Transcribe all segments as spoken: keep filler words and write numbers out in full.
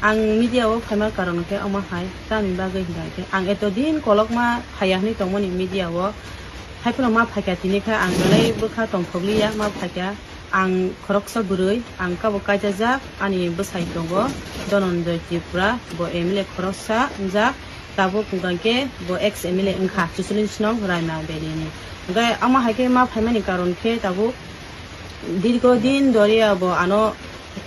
Ang media o phaima karon khe omo hai, tamni bagwi hwnkha khe ang eto din kolokma phaiya hwnwi tongmani media o, hai phano ma phaikha tini khe ang belai bwkha tongthokliya ma phaikha. Ang khoroksa bwrwi, ang kabo kaijajak, ani bwsai tongo Dhananjoy Tripura, bo M L A khoroksa wngjak, tabuk hwnkha khe bo ex M L A wngkha, chuchulin swnong Raima Valley ni. Hwnkhe omo hai khe ma phaimani karon khe tabuk dirgo din doriya bo ano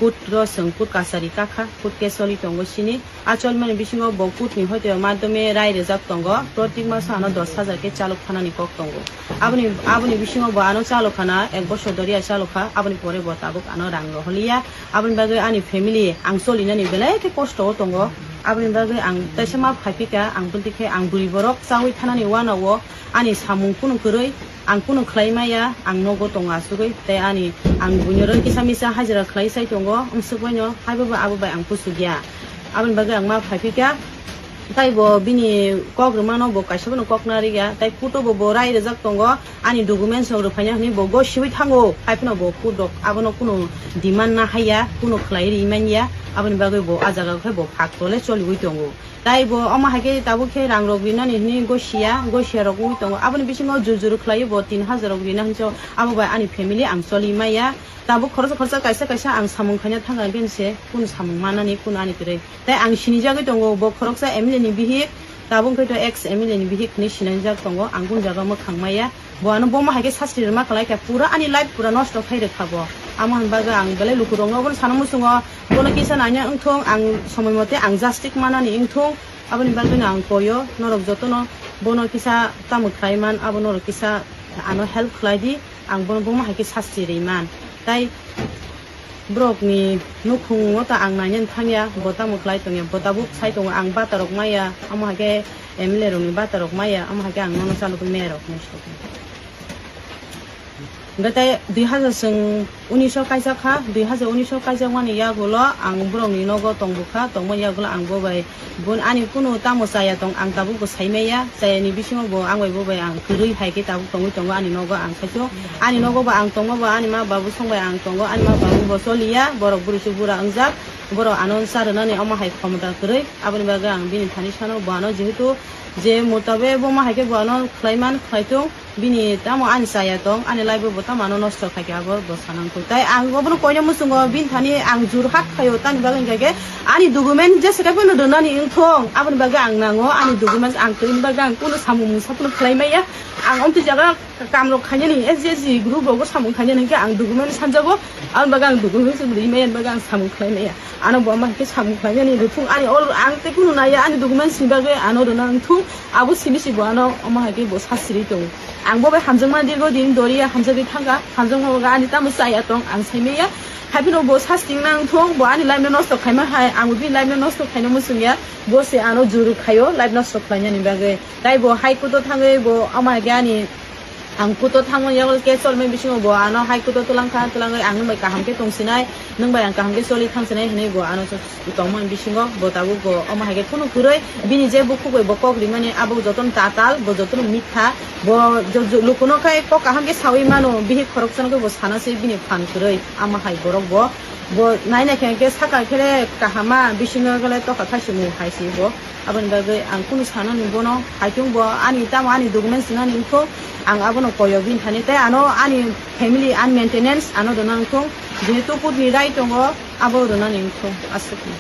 court ro chwng court kachari kakha, court case choli tongo sini. A cholmani bisingo bo court ni hoite madhyome rai rijak tongo, protik maso ano dos hajar khe chalok phanani kok tongo. Aboni, aboni bisingo bo ano chalok phana ek bosor doriya chalok kha, aboni pore bo tabuk ano rang roholiya. Aboni bagwi ani family ang cholinani belai khe kosto o tongo. Aboni bagwi ang taisa ma phaiphika, ang bwlti khe ang bwrwi borok chawi thanani uanao ani samung kunu kwrwi, ang kunu khlai maya, ang nogo tongo asugwi, tei ani ang buino rw kisa misa hajira khlai sai tongo, wngsuk baino, haibo bai abo bai ang kusugya. Aboni bagwi ang ma phaiphika, tei bo bini kok rwmano bo kaisa bono kok narwkya, tei court o bo bo rai rijak tongo, ani documents rok rwphaina hwnwi bo gosiwi thango, hai phano bo court rok abono kunu demand na haiya, kunu khlai ri manya, aboni bagwi bo a jaga khe bo phak tole choliwi tongo. Tai bo omo hai khe tabuk khe rang rok rinani hwnwi gosiya, gosiya rok wngwi tongo. Aboni bisingo jur jur khlaiwi bo tin hajar rok rina hwnwi abo bai ani family ang choli maya. Tabuk khoroksa khoroksa kaisa kaisa ang samung khaina thang kha, bini se kunu samung manani, kunu ani kwrwi. Tai ang sinijagwi tongo, bo khoroksa M L A ni bihik, tabuk khe to ex M L A ni bihik hwnwi sinijak tongo, ang kunu jaga mwkhang maya. Bo ano bomo hai khe sasti rwma khlai kha, pura ani life pura nosto khai rwkha bo. Amo hwn bagwi ang belai lukurokno obono sana muchungo, bono kisa naina wngthung, ang somoi mote ang justice manani wngthung, aboni bagwino ang koyo norok jotono bono kisa tamo khlai man, abo norok kisa ano help khlai di, ang bono bomo hai khe sasti rwi man. Tai borokni nukhungo ta ang nainani thangya, bo tamo khlai tongya, bo tabuk sai tongo, ang bata rok maya, amo hai khe M L A rokni bata rok maya, amo hai khe ang nono chalok meya rok nai sokha. Hwnkhe tai dui hajar chwng unis o kaijak kha, dui hajar unis o kaijakmani yagulo ang borokni nogo tong bwkha, tongmani yagulo ang bo bai Bun ani kunu tamo chaya tong, ang tabuk bo sai maya, chaya ni bisingo bo ang bai bo bai ang kwrwi hai khe tabuk tongwi tongo ani nogo ang saichung. Ani nogo bo ang tongma bo ani ma babu song bai ang tongo, ani ma babu bo choliya, borok bwrwi se bura wngjak, borok ano cha rwnani omo hai khomota kwrwi, aboni bagwi ang bini thani sano bo ano jehetu je motabe bo ma hai khe bo ano khlai man khlai tung. Bini tamo ani chaya tong, ani life bo tamo ano nosto khai khe abo bo sanang kho. Tai ang obono koina muchungo bini thani ang jurhat khaio, tani bagwi hwnkha khe ani document jesa khe phano rwnani wngthong, aboni bagwi ang nango ani documents ang twi bagwi ang kunu samung mungsa phano khlai maya. Ang omtwi jaga kam rok khainani S G S G group rogo samung khainani hwnkhe ang document sanjago, aboni bagwi ang document rwi maya, bagwi ang samung khlai maya. Ano bo ama hai khe samung khlainani rwphung ani ol ang tei kunu naiya ani documents ni bagwi ano rwna wngthung abo simi si bo ano omo hai khe bo sasiri tongo. Ang bo bai hamjakma dirgo din doriya hamjagwi thangkha, hamjakma bagwi ani tamo chaya tong ang saimaya. Haiphano bo sasting nang thung bo ani life no nosto khaima hai ang bo bini life no nosto khaina muchungya, bo se ano juru khaio life nosto khlainani bagwi. Tai bo high court o thangwi bo omo hai khe ani Ang kuto thangmani yago case cholmani bisingo bo ano hai kuto twlang kha, twlangwi ang nwng bai kaham khe tong sinai, nwng bai ang kaham khe choli thang sinai hinwi bo ano tongmani bisingo bo tabuk bo omo hai khe phunuk kwrwi bini je bukhuk bai bo kok rimani abo jotono tatal, bo jotono mitha, bo jo-, jo-, lukuno khai kok kaham khe sawi mano, bihik khoroksa no khe bo sana se bini phan kwrwi, ama hai borok bo, bo nai nai khe khe saka khe kahama bisingo khe tokha khai se mu hai se bo. Aboni bagwi ang kunu sanani bono, haitung bo ani tamo ani documents rinani wngkho, ang abono koyo bini thani, tei ano ani family, ani maintenance ano rwna wngkho, jehetu court ni rai tongo, abo rwnani wngkho, aswkno.